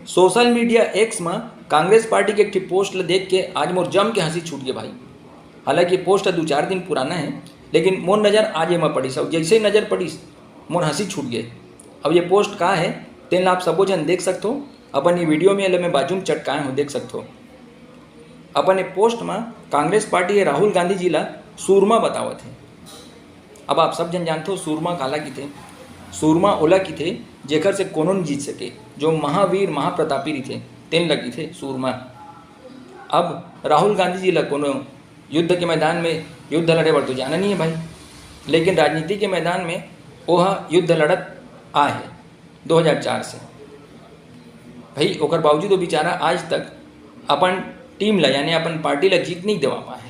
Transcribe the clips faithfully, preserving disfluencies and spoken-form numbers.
Social media x म Congress party के एक ठे पोस्ट ल देख के आज मोर जम के हंसी छूट गे भाई। हालांकि ये पोस्ट ह दू चार दिन पुराना है, लेकिन मोर नजर आज एमा पड़िस, अउ जैसे ही नजर पड़िस, मोर हंसी छूट गे। अब ये पोस्ट का है, तेन ला आप सबो झन देख सकथो। अपन ये वीडियो में एला मैं बाजू में चटकाए हूँ, देख सकथो। अपन ये पोस्ट म कांग्रेस पार्टी ह राहुल गांधी जी ला सूरमा बतावत हे। अब आप सब झन जानथो सूरमा काला किथे। सूरमा ओला किथे जेकर से कोनो नइ जीत सके, जो महावीर महाप्रतापी रहिथे, तेन ला किथे सूरमा। अब राहुल गांधी जी ला कोनो युद्ध के मैदान में युद्ध लड़े बर तो जाना नहीं है भाई, लेकिन राजनीति के मैदान में ओह युद्ध लड़त आए है दो हज़ार चार से। भाई, ओकर बावजूद वो बेचारा आज तक अपन टीम ला, यानी अपन पार्टी ला जीत नहीं देवा पाए,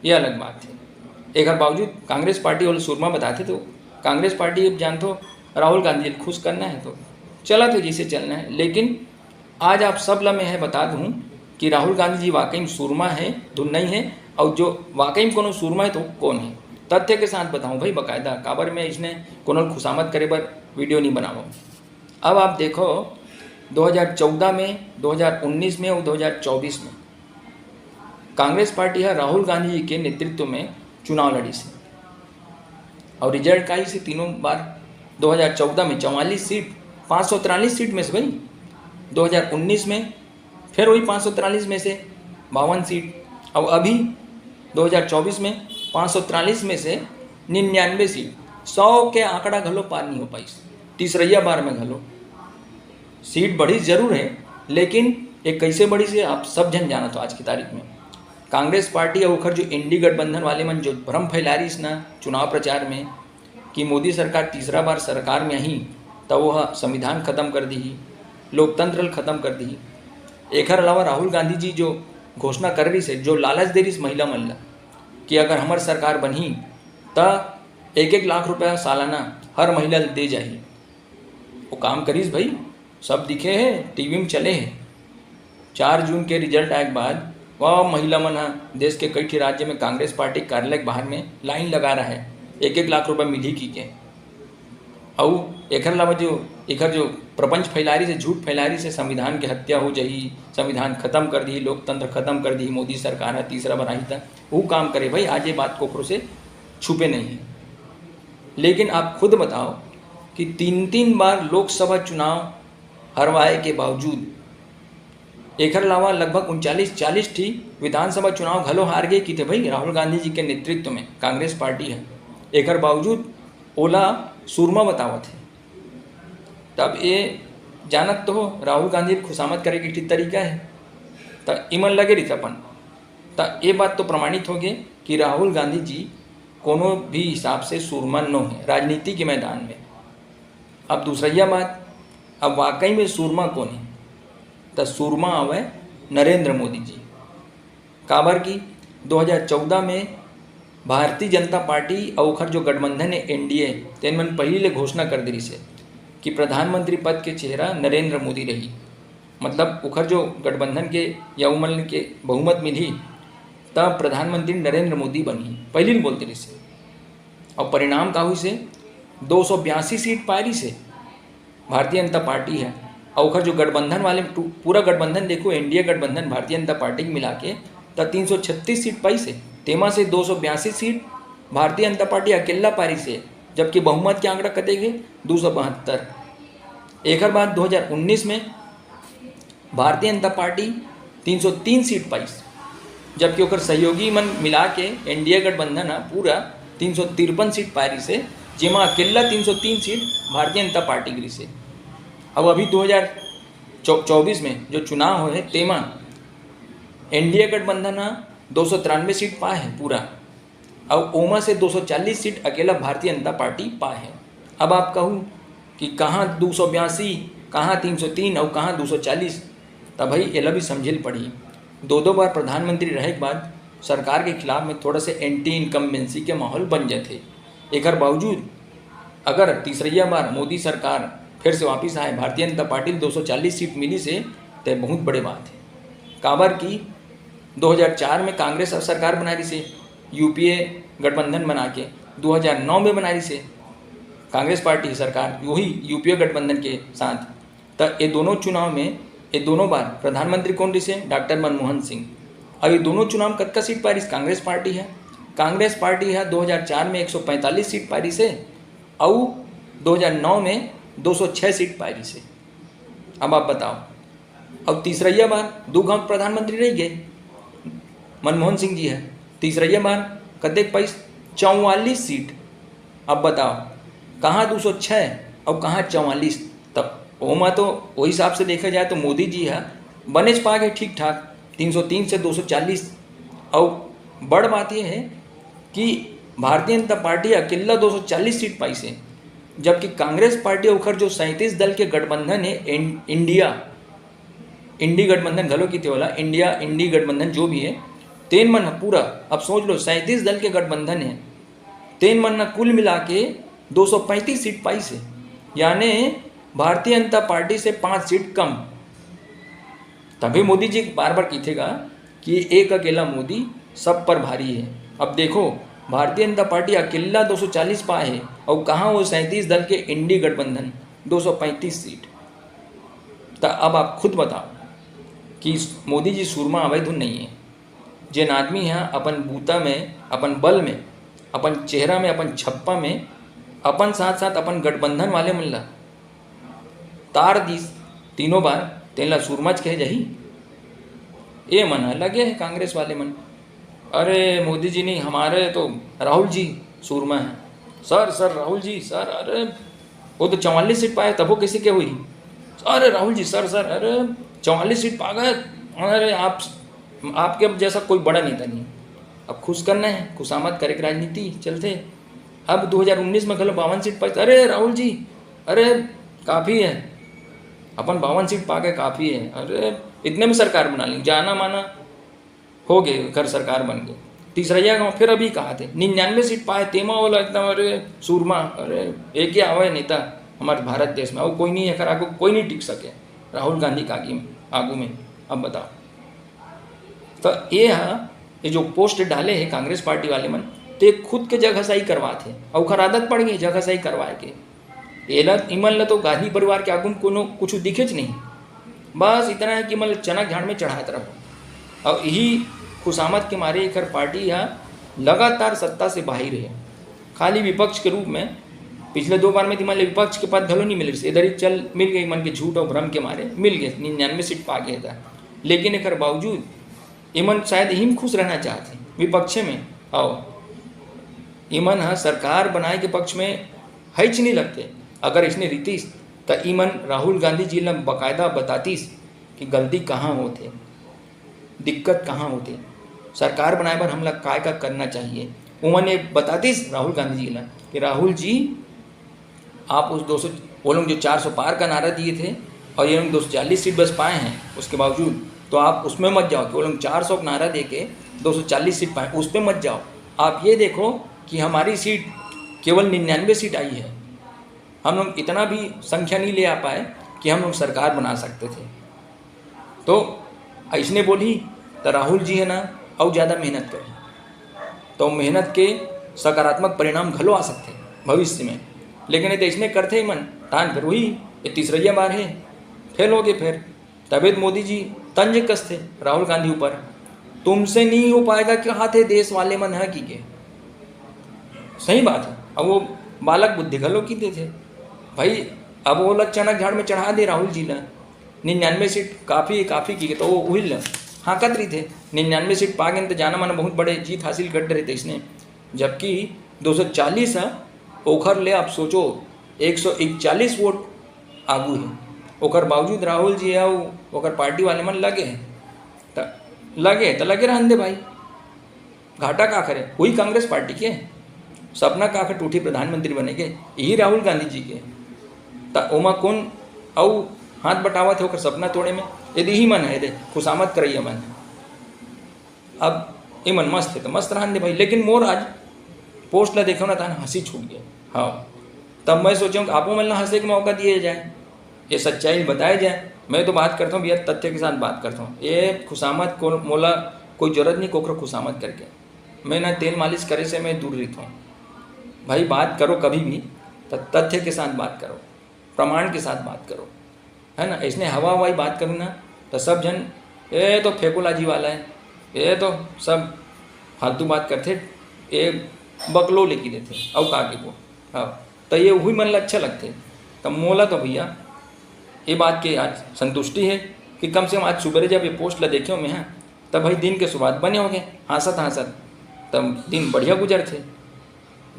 ये अलग बात है। एकर बावजूद कांग्रेस पार्टी ओला सूरमा बताथे, तो कांग्रेस पार्टी अब जानथो राहुल गांधी ल खुश करना है तो चलत हे जैसे चलना है। लेकिन आज आप सब ला मैं है बता दूं कि राहुल गांधी जी वाकई में सूरमा है, धुन नहीं है, और जो वाकई में कोनो सूरमा है तो कौन है। तथ्य के साथ बताऊं भाई, बाकायदा, काबर मैं इसने कोनो ल खुशामद करे बर वीडियो नहीं बनाऊं। अब आप देखो, दो हज़ार चौदह में, दो हज़ार उन्नीस में और दो हज़ार चौबीस में कांग्रेस पार्टी ह राहुल गांधी जी के नेतृत्व में चुनाव लड़िस हे, और रिजल्ट का ही से तीनों बार, दो हज़ार चौदह में चवालीस सीट, पाँच सौ तिरालीस सीट में से भाई, दो हज़ार उन्नीस में फिर वही पाँच सौ तिरालीस में से बावन सीट, और अभी दो हज़ार चौबीस में पाँच सौ तिरालीस में से निन्यानवे सीट, सौ के आंकड़ा घलो पार नहीं हो पाइस। तीसरैया बार में घलो सीट बढ़िस जरूर है, लेकिन ये कैसे बढ़िस हे, आप सब झन जानत हो। आज की तारीख में कांग्रेस पार्टी और ओखर जो इंडी गठबंधन वाले मन जो भ्रम फैला रहिस ना चुनाव प्रचार में कि मोदी सरकार तीसरा बार सरकार में आही, त वो ह संविधान खत्म कर दीही, लोकतंत्र ल खत्म कर दीही। एखर अलावा राहुल गांधी जी जो घोषणा कर रहिस हे, जो लालच दे रहिस महिला मन ला कि अगर हमर सरकार बनही, त एक एक लाख रुपया सालाना हर महिला ल दे जाही। वो काम करिस भाई, सब दिखे हे, टीवी में चले हे। चार जून के रिजल्ट आए के बाद वह महिला मन ह देश के कई ठे राज्य में कांग्रेस पार्टी के कार्यालय के बाहर में लाइन लगा रहा है, एक एक लाख रुपया मिलही की के। अउ एखर अलावा जो एखर जो प्रपंच फैला रहिस हे, झूठ फैला रहिस हे, संविधान के हत्या हो जाही, संविधान खत्म कर दीही, लोकतंत्र खत्म कर दीही, मोदी सरकार ह तीसरा बार आही, त वो काम करे भाई। आज ये बात कोकरो से छुपे नहीं है। लेकिन आप खुद बताओ कि तीन तीन बार लोकसभा चुनाव हरवाए के बावजूद एखर अलावा लगभग उनचालीस चालीस ठी विधानसभा चुनाव घलो हार गे किथे भाई राहुल गांधी जी के नेतृत्व में कांग्रेस पार्टी ह। एखर बावजूद ओला सूरमा बतावत हे। तब ये जानत तो हो, राहुल गांधी ल खुशामद करे के एक ठी तरीका है, त इमन लगे रहिथे अपन। त ये बात तो प्रमाणित हो गे कि राहुल गांधी जी कोनो भी हिसाब से सूरमा नो है राजनीति के मैदान में। अब दूसरैया बात, अब वाकई में सूरमा कौन है? त सूरमा आवे नरेंद्र मोदी जी। काबर कि दो हज़ार चौदह में भारतीय जनता पार्टी अउ ओखर जो गठबंधन है एनडीए, तेन मन पहिली ले घोषणा कर दे रिहिस हे कि प्रधानमंत्री पद के चेहरा नरेंद्र मोदी रही। मतलब ओखर जो गठबंधन के या उमन के बहुमत मिलही, तब प्रधानमंत्री नरेंद्र मोदी बनही, पहिली ले बोल दे रिहिस हे। अउ परिणाम का होइस हे? दो सौ बयासी सीट पाए रिहिस हे भारतीय जनता पार्टी ह। अउ ओखर जो गठबंधन वाले टू-, पूरा गठबंधन देखो, एनडीए गठबंधन भारतीय जनता पार्टी के मिला के त तीन सौ छत्तीस सीट पाइस हे। तेमा से दो सौ बयासी सीट भारतीय जनता पार्टी अकेल्ला पाए रिहिस हे, जबकि बहुमत के आंकड़ा कतेक हे? दो सौ बहत्तर। एखर बाद दो हज़ार उन्नीस में भारतीय जनता पार्टी तीन सौ तीन सीट पाइस, जबकि ओकर सहयोगी मन मिला के एनडीए गठबंधन ह पूरा तीन सौ तिरपन सीट पाए रिहिस हे, जेमा अकेल्ला तीन सौ तीन सीट भारतीय जनता पार्टी के रिहिस हे। अब अभी दो हज़ार चौबीस में जो चुनाव होए हे, तेमा एनडीए गठबंधन ह दो सौ तिरानवे सीट पाए हे पूरा, अउ ओमा से दो सौ चालीस सीट अकेला भारतीय जनता पार्टी पाए हे। अब आप कहू कि कहाँ दो सौ बयासी, कहाँ तीन सौ तीन अउ कहाँ दो सौ चालीस, त भाई एला भी समझे ल पड़ही। दो दो बार प्रधानमंत्री रहे के बाद सरकार के खिलाफ में थोड़ा से एंटी इनकम्बेंसी के माहौल बन जाथे। एकर बावजूद अगर तीसरैया बार मोदी सरकार फिर से वापिस आए, भारतीय जनता पार्टी ल दो सौ चालीस सीट मिलिस हे, त बहुत बड़े बात हे। काबर कि दो हज़ार चार में कांग्रेस ह सरकार बनाए रिहिस हे, यूपीए गठबंधन बना के, दो हज़ार नौ में बनाए रिहिस हे कांग्रेस पार्टी सरकार, वही यूपीए गठबंधन के साथ। त ये दोनों चुनाव में ये दोनों बार प्रधानमंत्री कोन रिसे? डॉक्टर मनमोहन सिंह। अब ये दोनों चुनाव कतका सीट पारिस? कांग्रेस पार्टी है। कांग्रेस पार्टी है दो हज़ार चार में एक सौ पैंतालीस सीट पारिस है, अउ दो हज़ार नौ में दो सौ छः सीट पारिस है। अब आप बताओ, अब तीसरैया बार दू घांव प्रधानमंत्री रह गए, मनमोहन सिंह जी है। तीसरैया बार कतेक पाइस? चौवालीस सीट। अब बताओ, कहाँ दो सौ छः और कहाँ चौवालीस? तब ओमा तो वही हिसाब से देखा जाए तो मोदी जी है बनेच पा गए ठीक ठाक, तीन सौ तीन से दो सौ चालीस। और बड़ बात यह है कि भारतीय जनता पार्टी अकेला दो सौ चालीस सीट पाइस है, जबकि कांग्रेस पार्टी ओखर जो सैंतीस दल के गठबंधन है, इं-, इंडिया, इंडी गठबंधन घलो किथे वाला, इंडिया, इंडी गठबंधन जो भी है, तेन मन ह पूरा, अब सोच लो, सैंतीस दल के गठबंधन है, तेन मन ह कुल मिला के दो सौ पैंतीस सीट पाइस है, यानी भारतीय जनता पार्टी से पाँच सीट कम। तभी मोदी जी बार बार किथेगा कि एक अकेला मोदी सब पर भारी है। अब देखो, भारतीय जनता पार्टी अकेला दो सौ चालीस पाए है, और कहाँ वो सैंतीस दल के इंडी गठबंधन, दो सौ पैंतीस सीट। त अब आप खुद बताओ कि मोदी जी सूरमा आवे धुन नहीं है। जेन आदमी है अपन बूता में, अपन बल में, अपन चेहरा में, अपन छप्पा में, अपन साथ साथ अपन गठबंधन वाले मन ला तार दिस तीनों बार, तेन ला सूरमच कहे जाही। ये मन ह लगे है कांग्रेस वाले मन, "अरे मोदी जी नहीं, हमारे तो राहुल जी सूरमा है sir, sir Rahul ji sir, अरे वो तो चवालीस सीट पाए, तब वो किसी के हुई? अरे राहुल जी सर, सर, अरे चवालीस सीट पा गए, अरे आप, आपके जैसा कोई बड़ा नेता नहीं।" अब खुश करना है, खुशामद करे के राजनीति चलते। अब दो हज़ार उन्नीस में घलो बावन सीट पाइस, अरे राहुल जी, अरे काफ़ी है, अपन बावन सीट पा के काफ़ी है, अरे इतने में सरकार बना ली, जाना माना हो गए, घर सरकार बन गए। तीसरैया गाँव फिर अभी कहा थे निन्यानवे सीट पाए, तेमा वाला एकदम, अरे सूरमा, अरे एक ही आवे नेता हमारे भारत देश में, और कोई नहीं है, आगू कोई नहीं टिक सके राहुल गांधी के आगे में, आगू में। अब बताओ, तो ये है, ये जो पोस्ट डाले है कांग्रेस पार्टी वाले मन, ते खुद के जगह सही करवात है, और ओखर आदत पड़ गई जगह सही करवाए के। एला, इमन ला तो गांधी परिवार के आगू में कोनो कुछ दिखेच नहीं, बस इतना है कि इमन ला चना झाड़ में चढ़ात रहो। और यही खुशामद के मारे एकर पार्टी हा लगातार सत्ता से बाहर है, खाली विपक्ष के रूप में। पिछले दो बार में तो इमन ला विपक्ष के पद घलो नहीं मिले, इधर ही चल मिल गए, इमन के झूठ और भ्रम के मारे मिल गए, निन्यानवे सीट पा गए था। लेकिन एकर बावजूद इमन शायद यही में खुश रहना चाहते हैं, विपक्षे में। आओ, इमन ह सरकार बनाए के पक्ष में हइच नहीं लगते। अगर इसने रीतिस, त इमन राहुल गांधी जी ला बाकायदा बतातीस कि गलती कहाँ होथे, दिक्कत कहाँ होथे, सरकार बनाए बर हमला काय का करना चाहिए। उमन ये बतातीस राहुल गांधी जी ला कि राहुल जी, आप उस दो सौ, वो लोग जो चार सौ पार का नारा दिए थे और ये लोग दो सौ चालीस सीट बस पाए हैं, उसके बावजूद, तो आप उसमें मत जाओ कि वो लोग चार सौ का नारा दे के दो सौ चालीस सीट पाए, उस पर मत जाओ। आप ये देखो कि हमारी सीट केवल निन्यानवे सीट आई है, हम लोग इतना भी संख्या नहीं ले आ पाए कि हम लोग सरकार बना सकते थे। तो अइसने बोलही, तो राहुल जी है ना, अउ ज़्यादा मेहनत करही, तो मेहनत के सकारात्मक परिणाम घलो आ सकते भविष्य में। लेकिन ये तो अइसने करते ही मन, तान फिर वही, ये तीसरैया बार है, फेल हो गए फिर। तबे तो मोदी जी तंज कसथे राहुल गांधी ऊपर, "तुमसे नहीं हो पाएगा, कहा थे देश वाले मन है की के।" सही बात है। अब वो बालक बुद्धि घलो की देथे भाई, अब वो ला चना झाड़ में चढ़ा दे राहुल जी ला, निन्यानवे सीट काफ़ी, काफ़ी की, तो वो उहिल ला हाँकत रहिथे। निन्यानवे सीट पा गेन, तो जाना माना बहुत बड़े जीत हासिल कर डरे थे इसने, जबकि दो सौ चालीस है ओखर ले। आप सोचो, एक सौ इकतालीस वोट आगू है, ओकर बावजूद राहुल जी है, वो ओकर पार्टी वाले मन लगे हैं, त लगे, त लगे रहन दे भाई। घाटा का करे? वही कांग्रेस पार्टी के। सपना का आखिर टूठी प्रधानमंत्री बने के, यही राहुल गांधी जी के। त ओमा कौन अउ हाथ बटावत है ओकर सपना तोड़े में? यदि ही मन है, दे खुशामद करैया मन है। अब ये मन मस्त है तो मस्त रहन दे भाई, लेकिन मोर आज पोस्ट ला देखो ना, तहन हंसी छूट गया। हाँ, तब मैं सोचूँ कि आपो मन ला हंसे के मौका दिया जाए, ये सच्चाई बताया जाए। मैं तो बात करता हूँ भैया, तथ्य के साथ बात करता हूँ। ये खुशामद को, मोला कोई जरूरत नहीं कोकरो खुशामद करके। मैं ना तेल मालिश करे से मैं दूर रहता हूँ। भाई, बात करो कभी भी तो तथ्य के साथ बात करो, प्रमाण के साथ बात करो। है ना, इसने हवा हवाई बात करूँ ना, तो सब झन, "ए तो फेकोलाजी वाला है, ए तो सब फालतू बात करथे, ए बकलो लेके देथे, अउ का के वो।" हाँ, तो ये उही मन ला अच्छा लगथे। तो मोला तो भैया ये बात के आज संतुष्टि है कि कम से कम आज सुबेरे जब ये पोस्ट ला देखे मैं, हाँ, तब भाई दिन के शुरुआत बने हो गए, हाँसत हाँसत तब दिन बढ़िया गुजरथे।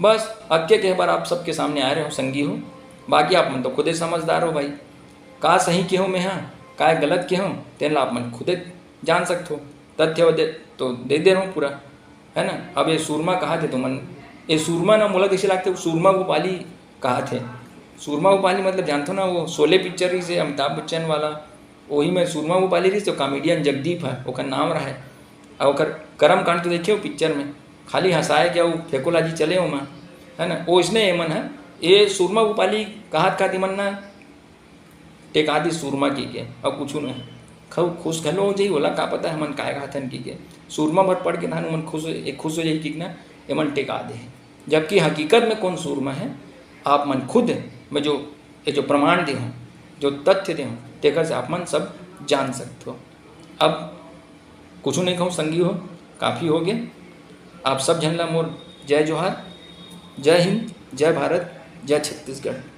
बस अक्के कहे बर आप सबके सामने आए रहे हो संगी हो, बाकी आप मन तो खुदे समझदार हो भाई। का सही के हो मैं, हाँ, का गलत के हो, तेन ला आप मन खुदे जान सकथो। तथ्य दे तो दे दे रहा हूँ पूरा, है ना। अब ये सूरमा कहा थे तुमन, ये सूरमा ना मोला कैसे लगते, सूरमा भोपाली कहा थे। सूरमा भोपाली मतलब जानथो ना, वो शोले पिक्चर ही से अमिताभ बच्चन वाला, वही में सूरमा भोपाली रही तो कॉमेडियन जगदीप है, ओकर नाम रहा है। और ओकर कर्म कांड तो देखे हो पिक्चर में, खाली हंसाए क्या वो फेकोलाजी चले हो मैं, है ना। वो इसने ये मन है, ये सूरमा भोपाली कहा कहा मन ना टेका दी सूरमा की के, और कुछ नहीं। खु-, खुश घलो हो जाई, ओला का पता हमन काय कहथन की के। सूरमा भर पढ़ के धान मन खुश, एक खुश हो जाई कि ना, एमन टेका दे। जबकि हकीकत में कौन सूरमा है, आप मन खुद में जो, ये जो प्रमाण दे हो, जो तथ्य दे हो, तेकर से आप मन सब जान सकते हो। अब कुछ नहीं कहूँ संगी हो, काफ़ी हो गए। आप सब झन ला मोर जय जोहार, जय हिंद, जय भारत, जय छत्तीसगढ़।